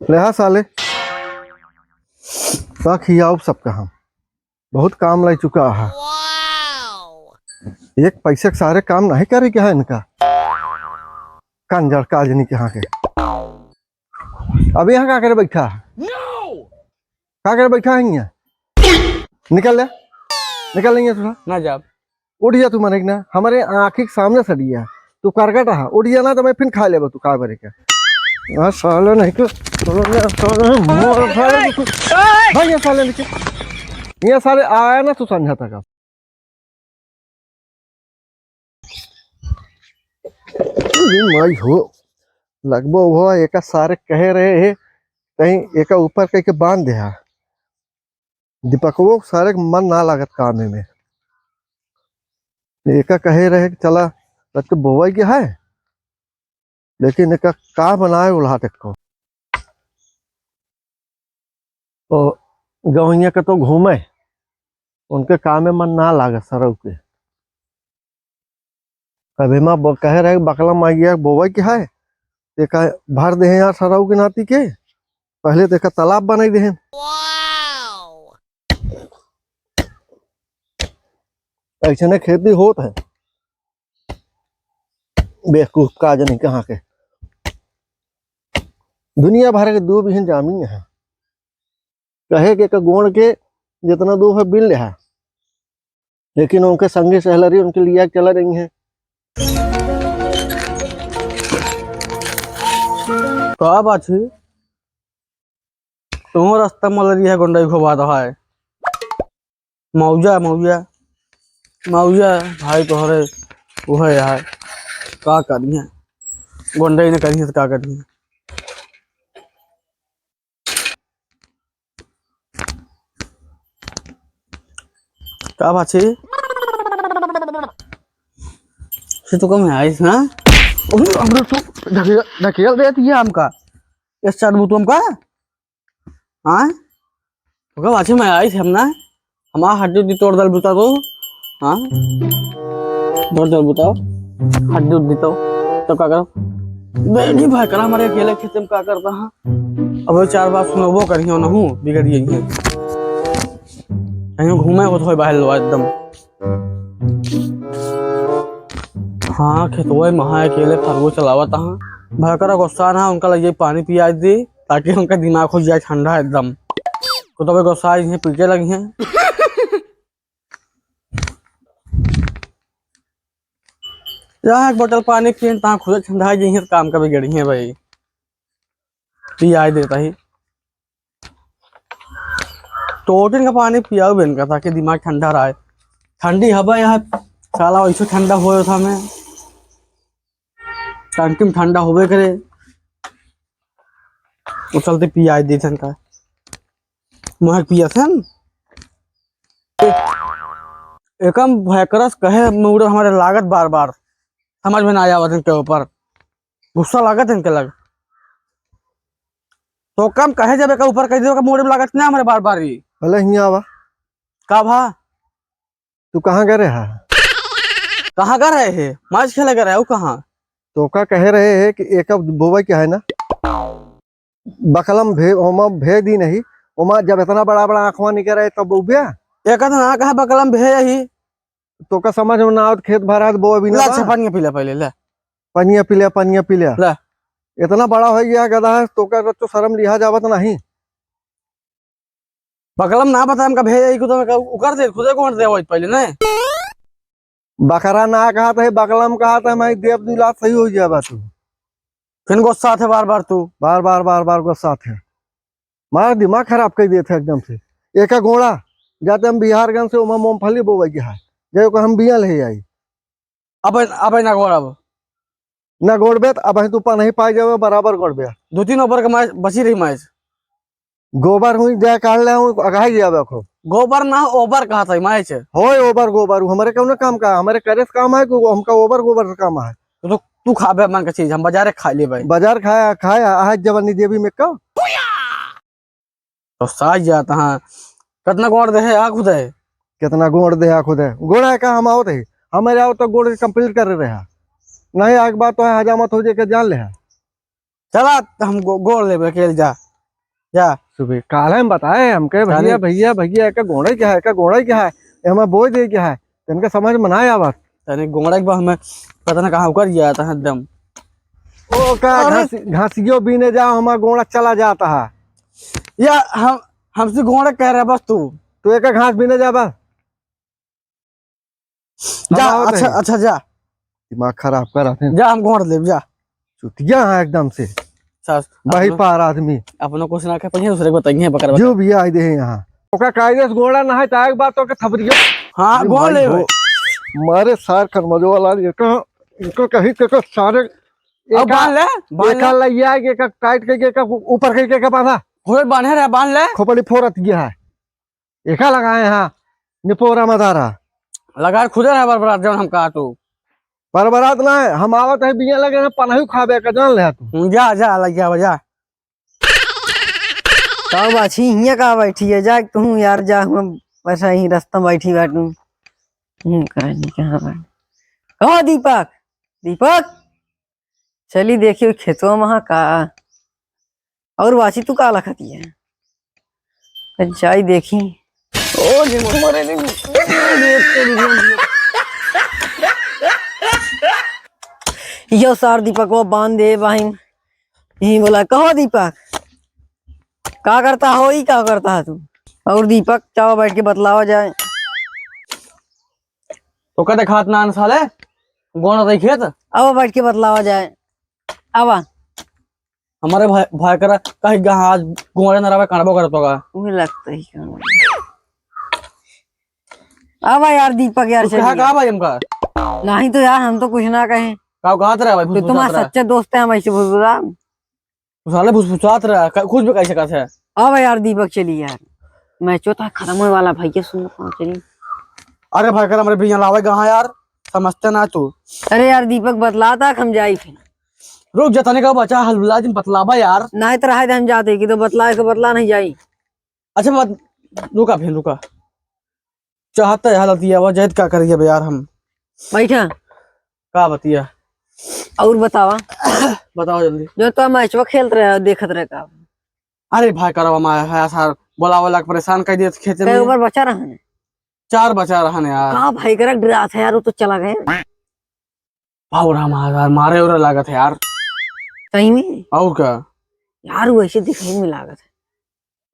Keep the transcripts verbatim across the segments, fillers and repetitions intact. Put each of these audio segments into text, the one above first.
ले हा साले, का खियाउब सबका हम। बहुत काम लै चुका है। एक पैसे के सारे काम नहीं करे के है इनका। कंजर काजनी के यहाँ के। अब यहाँ का करे बैठा है? का करे बैठा है यहाँ? निकल ले, निकल ले यहाँ थोड़ा। ना जाब। उठ जा तू, मने ना, हमरे आँखी के सामने से दिया। तू करकट हा, उठ जा ना तो मैं फिर खा लेबो तू का बरे के। हाँ, साले नहीं तो, साले नहीं, साले नहीं, मोर साले नहीं। भाई, ये साले लेके, ये साले आया ना तू संझा तक। अरे माई हो, लगबो वो एका सारे कहे रहे हैं, कहीं एका ऊपर कहीं के बांध दे हा। दीपकवो सारे के मन ना लागत काम में। एका कहे रहे कि चला, रख के बोवई के है, लेकिन एका का बनाए उल्हा देखो। तो गवैया के तो घूमे, उनके काम में मन ना लागत सरऊ के। अभी माँ ब-, कहे रहे बकला माइया बोवई के है, एका भर दे हैं यार सरऊ के नाती के, पहले तो एका तालाब बनाई दे हैं। ऐसे ने खेती होत है। बेवकूफ का जनी कहाँ के। दुनिया भर के दो बिहिन जामिन है। कहे के एक गोड़ के जितना दो है बिन ले है। लेकिन उनके संगी सहलरी उनके लिया के चला रही हैं। का बात है? तुम रास्ता मलरी है, गोंडई घोबा तो है। मौजा, मौजा, मौजा, भाई तोहरे उहे है, का करिहे? गोंडई न करिहे तो का करिहे? का बात है? से तो कम है आइस ना? अरे, हमरे तो ढकेल, ढकेल देती है हमका। इस चार बुतुम का? हाँ? ओकर पाछे में आइस हम ना, हमार हड्डी उड्डी तोड़ दल बुता तो, हाँ? तोड़ दल बुता, हड्डी उड्डी तो, तो का करो? देखी भाई, करा हमारे अकेले खेत में का करता, हाँ? अब वो चार बात सुनबो करियो नहू, बिगड़ गई है। कहीं घूमे होत होय बाहर लोग एकदम। हाँ, खेतवा में हाँ अकेले फरगो चलावत हाँ। भयंकर गुस्सा ना, उनका लगे पानी पिया दी, ताकि उनका दिमाग हो जाए ठंडा एकदम। को तो गुस्सा इन्हें पीटे लगी हैं। यहाँ एक बोतल पानी पिए, तहाँ खुद ठंडा जी हैं, काम का बिगड़ी हैं भाई। पिया देता ही। तो ओटिन का पानी पियाओ बेन का, ताकि दिमाग ठंडा रहे। ठंडी हवा यहाँ साला वैसे ठंडा होयो था मैं। टंकी में ठंडा होबे करे। वो चलते पिया देथन का। मोहक पिया सन। एकम भयकरस कहे मुड़े हमारे लागत बार बार। समझ में ना आवत इनके ऊपर। गुस्सा लागत इनके लग। तो कम कहे जब एकर ऊपर कह दियो, मुड़े लागत ना हमारे बार बार ही। भले हियाँ आवा। का भा? तू कहाँ गए रहा? कहाँ गए रहे है? मैच खेले गए रहे, वो कहाँ? तो का कहे रहे है कि एक अब बोवे क्या है ना? बकलम भे-, ओमा भेज दी नहीं। ओमा जब इतना बड़ा बड़ा आँखवा निकल रहे तब बोबिया? एक तो ना कहा बकलम भे यही। तो का समझ में ना आवत, खेत भरा तो बोवे भी ना ला, बा। अच्छा, पनिया पी ले पहले, ले। पनिया पी ले, पनिया पी ले। ले। इतना बड़ा हो गया गधा है, तो का तो शर्म लिहा जावत नहीं। बकलम ना बता, हमका भेज आई, खुद हमका उकर दे, खुदे को दे वही पहले, नहीं? बकरा ना कहा था, बकलम कहा था, मैं देव दुलार सही हो जाबा तू। फिर गुस्सा थे बार बार तू। बार बार, बार बार गुस्सा थे। मारा दिमाग खराब कर दिए थे एकदम से। एका गोड़ा, जाते हम बिहारगंज से ओमा मूंगफली बोवे के है। जाओ को हम बिया ले आई। अब, अब ना गोड़ब। ना गोड़बे त अब तू पा नहीं पाए जावे, बराबर गोड़बे। दो तीन ओवर के मैच बची रही मैच। गोबर हुई जाए काढ़ ले हुई, अगहाई जावे खूब। गोबर ना, ओवर कहा था मैच। होय ओवर गोबर, उ हमरे कौनो काम का, हमरे करे से काम है, को हमका ओवर गोबर से काम है। तो, तो तू खाबे मन का चीज, हम बाजारे खा लेबे। बाजार खाया, खाया, आज जवानी देवी में का? तो साज जाता हाँ। कितना गोड़ दे है, आ खुद है। कितना गोड़ दे, आ खुद है। गोड़ है का हम आवत है। हमारे आओ तो गोड़ के complete कर रहे हैं। नहीं, आग बात तो है, हजामत हो जाए के जान ले है। चला, हम गो-, गोड़ लेबे, अकेल जा। जा। सुबह काल हम बताए हमके, "भैया, जाने भैया, भैया, एका गोड़े क्या है, एका गोड़े क्या है, ये हमें बोए दे क्या है?" इनके समझ में ना आवत। तने गोड़े के बा हमें पता ना कहाँ उकर गया था एकदम। ओ का अरे! घास, घासियो बीने जाओ, हमारा गोड़ा चला जाता है। या हम, हमसे गोड़े कह रहे बस तू। तू एक घास बीने जा बस। हम जा, आवत अच्छा, हैं। अच्छा, जा। दिमाग खराब कर रहे हैं। जा, हम गोड़ लेब, जा। चुतिया है एकदम से। सास, वही अपनो, पार आदमी। अपनो कुछ ना कह पाइए, दूसरे को बताइए, बकर बकर। जो भी आई दे यहाँ। ओका कायदे से गोड़ा ना है, तो एक बात तो के थपरिया। हाँ, अरे गोड़ भाई ले हो। भाई। मारे सार खरमजो वाला, इनको, इनको कहीं के को सारे अब एका, बांध ले, बांध एका ले। लइया के, एका टाइट के, के, एका ऊपर के, के, के बांधा। घोड़े बांधे रहे, बांध ले। खोपड़ी फोरत गया है। एका लगाए हैं निपोरा मदारा। लगा खुदे रहे बरबरात जौन हम कहा तू। बरबरात ना है, हम आवत है बिया लगे हैं, पनहू खाबे का जान ले तू। हम्म, जा, जा, लग जा, जा। का बाछी हियाँ का बैठी है? जा तू यार, जा, हम वैसा ही रास्ता में बैठी बाटू। हम्म, कहीं कहाँ बा? कहो दीपक, दीपक, चली देखियो खेतवा में हा का। और बाछी तू का लखती है? जाई देखी। ओ, ले मरे, ले मरे। यो सार दीपक वो बांध दे बहिन। यही बोला, "कहो दीपक, का करता हो, ई का करता है तू?" और दीपक, चावा बैठ के बतलावा जाए। तो का देखात ना साले, गोड़ रही खेत। अब बैठ के बतलावा जाए। आवा। हमारे भाई, भाई करा कहीं गा आज गोड़े न रहे, कांडबो करत होगा। उहे लगता ही कांडबो। आवा यार दीपक यार, तू कहा चलिए। का भाई हमका? नहीं तो यार हम तो कुछ ना कहे। का कहत रहा भाई, तो तुम्हारा फुसफुसात रहा। सच्चा दोस्त है, हम ऐसे फुसफुसा। तू साले फुसफुसात रहा, क-, कुछ भी कह सकत है। आवा यार दीपक चलिए यार, मैचो तो खत्म होए वाला भैया, सुन लो, चलिए। अरे भाई कर हमारे भैया लावे कहाँ यार, समझते ना तू। अरे यार दीपक बतलाता हम जाई फिर। रुक जा, तने का बचा हलुला दिन बतलाबा यार। नहीं तो रहे दे, हम जाते कि तो बतला के बतला नहीं जाई। अच्छा बात, रुका फिर, रुका। चाहते है हालत ये, अब जैत का करिए बे यार हम। बैठा। का बतिया? और बतावा। बताओ जल्दी। जो तो मैचवा खेलत रहे, देखत रहे का? अरे भाई करवा मार है सार, बोला बोला के परेशान कर दिए खेते कै में। ओवर बचा रहन? चार बचा रहन यार। का भाई करा डरात है यार, वो तो चला गए। बाबू राम यार, मारे और लागत है यार। सही में? और का? यार, वैसे दिखाई में लागत है।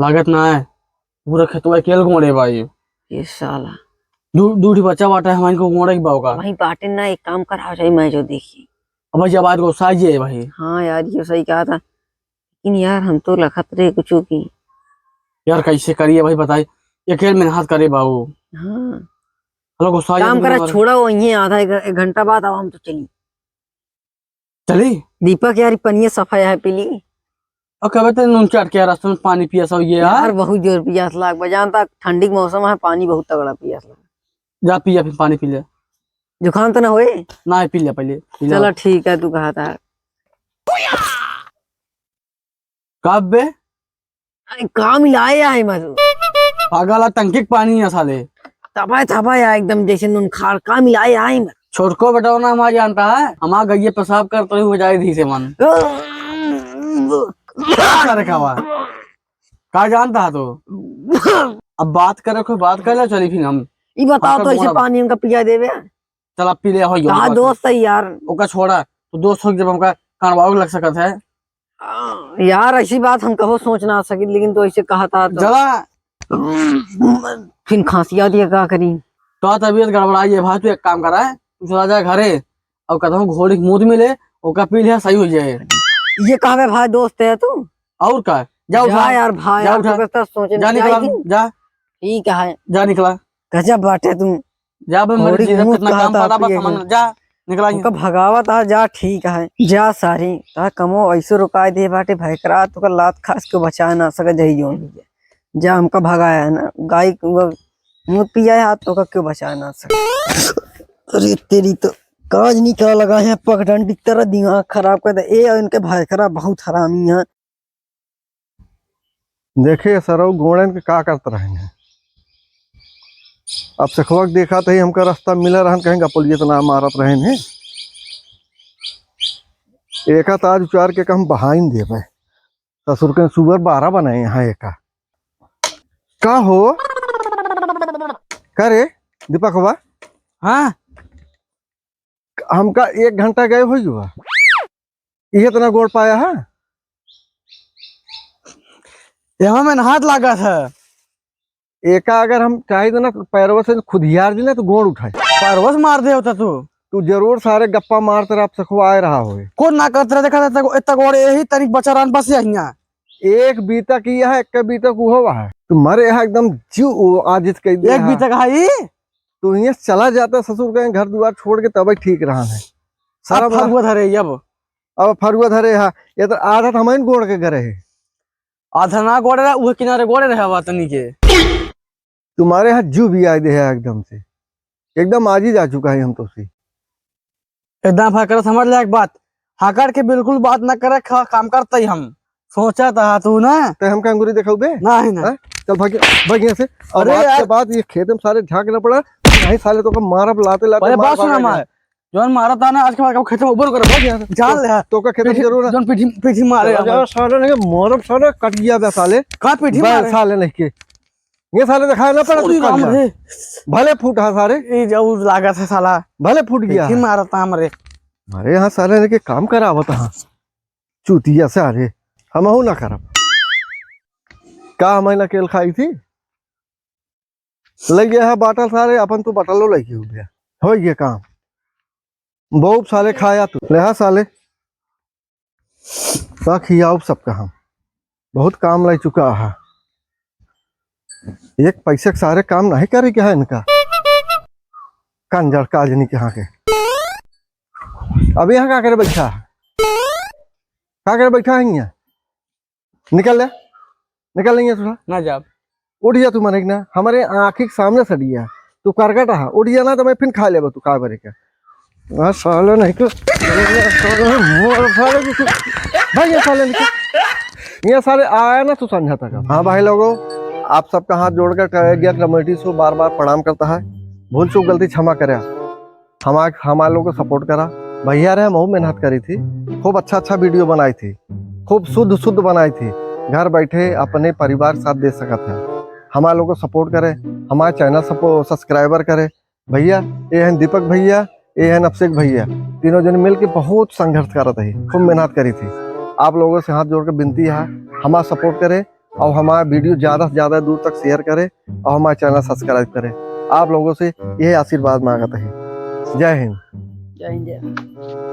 लागत ना है, पूरा खेतवा अकेल गोड़े भाई। ये साला। दू, दू ठी बच्चा बाटा है, हमारे को गोड़े की बाव का। वहीं बाटे ना, एक काम करा जाए, मैं जो देखी। अब भाई, जब आज गुस्सा आइए भाई। हाँ यार, ये सही कहा था। लेकिन यार, हम तो लखत रहे कुछ की। यार, कैसे करिए भाई, बताई, अकेल मेहनत करे बाबू। हाँ। हेलो, गुस्सा काम करा, छोड़ा, वहीं आधा एक, एक घंटा बाद आओ, हम तो चली। चली? दीपक यार, ई पनिया सफा है, पी ली। और कबे ते नून चाट के रास्ते में पानी पिया सब ये यार, यार। बहुत जोर पियास लाग बा, जानता ठंडी के मौसम है, पानी बहुत तगड़ा पियास लाग। जा पिया, फिर पानी पी ले। जुकाम तो ना होए? ना, पी ले पहले, पी ले। चला ठीक है, तू कहा था। कब बे? अरे, का मिलाए आए मधु? पागल है, टंकी के पानी है साले। तबाय, तबाय आए एकदम जैसे नून खार। का मिलाए आए मधु? छोटको बेटा ना हमारा जानता है, हमारा गइये पेशाब करते हुए जाए धी से मन। का करे खावा? का जानता है तू? अब बात करे, कोई बात कर ले, चली फिर हम। ई बताओ हमका तो ऐसे गोड़ा पानी हमका पिया देवे? चल, अब पी ले, हो गया, कहा बात दोस्त है यार। ओका छोड़ा, तो दोस्त हो जब हमका कड़वाओ लग सकत है। आ, यार, ऐसी बात हम कबो सोच ना सकी, लेकिन तो ऐसे कहा था तो। जरा। फिर खांसिया दिया, का करी? तो तबीयत गड़बड़ाई है भाई, तू एक काम करा है, तू चला जा घरे और कहता हूँ घोड़ी के मुंह मिले, ओका पी ले, सही हो जाए। ये कहवे भाई, दोस्त है तू? और का? जा उठा। यार भाई, जा आप उठा। तो सोचे जा नहीं निकला, जाएगी। जा। ठीक है। जा निकला। गजब बाटे तू। जा बे, मर घोड़ी जी, मुंह कितना कहा काम था पड़ा बा, पिए सामान, के। जा, निकला ओका यहाँ। भगावत आ, जा, ठीक है, जा सारी, ता कमो ऐसे रुकाए दे बाटे, भयकरा, तोका लात खास के बचाए ना सके, जही जोन भी है। जा, हमका भगाया है ना, गाय के वो मुंह पिया है, हाथ तोका क्यों बचाए ना सके। अरे तेरी तो काज निकाल लगा है, पगडंडी की तरह दिमाग खराब कर दे। ए, इनके भयकरा बहुत हरामी है। देखे सरऊ गोड़न के का करत रहन है। अब सेखवा के देखा तो ही हमका रास्ता मिला रहन, कहीं गपलियत ना मारत रहन है। एका तो आज उचार के हम बहाइन देबे। ससुर के सुबह बारह बनाए यहाँ एका। का हो? का रे दीपकवा? हाँ? हमका एक घंटा गए होइ गवा, इहे इतना गोड़ पाया है। एमा में हाथ लागा था। एका अगर हम चाही तो ना पैरवा से खुदियार दी ना तो गोड़ उठाए। पैरवा से मार दे होता तू। तू जरूर सारे गप्पा मारते रह, आप सखुआ आए रहा होए। कौन ना करते रह, देखा था इतना गोड़ यही तनिक बचा रहन बस यहिया। एक बीतक ही है, एक बीतक उहो है। तुम्हारे यहाँ एकदम जीव आजिज कर दिया एक है। बीतक है ई? तू यहाँ चला जाता ससुर के घर दुआर छोड़ के, तब ठीक रहा है। सारा अब बड़ा फरुआ धरे अब। अब फरुआ धरे है, ये तो आदत हमारे गोड़ के घरे है। आधा ना गोड़े रहा, उहे किनारे गोड़े रहे बा तनी के। तुम्हारे यहाँ जीव भी आए दे है एकदम से, एकदम आजिज आ चुका है हम तो सी। एकदम हकड़ समझ ले एक बात, हकड़ के बिल्कुल बात ना करे, खा-, काम करते ही हम। सोचा था तू ना। ते हमका अंगूरी देखाऊ बे? नहीं, नहीं। हैं? चल भाग, भाग यहाँ से। और अरे आज यार। के बाद ये खेत में सारे झांक ना पड़ा, नहीं साले तो को मारब लाते लाते अरे मार बात भागा सुना गया। मार, जौन मारा था ना, आज के बाद कबो खेत में उबर कर। भाग यहाँ से। जान तो, ले। तो का खेत में पीठी, जरूर है। जौन पीठी, पीठी मारे चला हम। जाओ, साले नहीं के, मारब साले, कट गया बे साले। का पीठी बे मारे? साले नहीं के। ये साले दिखाए ना पड़ा पूरी तू राम कट जा। रे। भले फूटा सारे। ई जरूर लागत है साला। भले फूट गया पीठी है। मारता हमरे। अरे यहाँ साले नहीं के काम करावत हाँ। चूतिया सारे। हमहू ना करब। का हमें नकेल खाई थी? लगे है बाटल सारे, अपन तो बाटलो लगे हो गया। हो गया काम। बहुत साले खाया तू। ले हाँ साले। का खियाओ सबका हम। बहुत काम लाई चुका है। एक पैसे के सारे काम नहीं करे के है इनका। कंजर काजनी के यहाँ के। अब यहाँ का करे बैठा है? का करे बैठा है यहाँ? निकल ले, निकल नहीं है तू। ना जाब। उठ जा तू, मने ना, हमारे आँखी के सामने से दिया। तू करकट हा, उठ जा ना तो मैं फिर खा लेबो तू का बरे का। हाँ, साले नहीं तो, साले मोर साले की तू। भाई, ये साले निकल। ये साले आया ना तू समझा तक। हाँ भाई लोगों, आप सबका हाथ जोड़कर कहे गया कमेटी सो बार बार प्रणाम करता है। भूल चूक गलती क्षमा करे। हमार, हमार लोग को सपोर्ट करा। भैया रहे, हम बहुत मेहनत करी थी, खूब अच्छा अच्छा वीडियो बनाई थी, खूब शुद्ध शुद्ध बनाई थी। घर बैठे अपने परिवार के साथ दे सकत है। हमार लोग को सपोर्ट करे, हमार चैनल सपो-, सब्सक्राइबर करे। भैया, ये हैं दीपक भैया, ये हैं अभिषेक भैया, तीनों जन मिल के बहुत संघर्ष करत है, खूब मेहनत करी थी। आप लोगों से हाथ जोड़ के विनती है, हमार सपोर्ट करे। और हमारा वीडियो ज्यादा से ज्यादा दूर तक शेयर करे और हमारा चैनल सब्सक्राइब करे। आप लोगों से यही आशीर्वाद मांगत है। जय हिंद। जय हिंद, जय हिंद।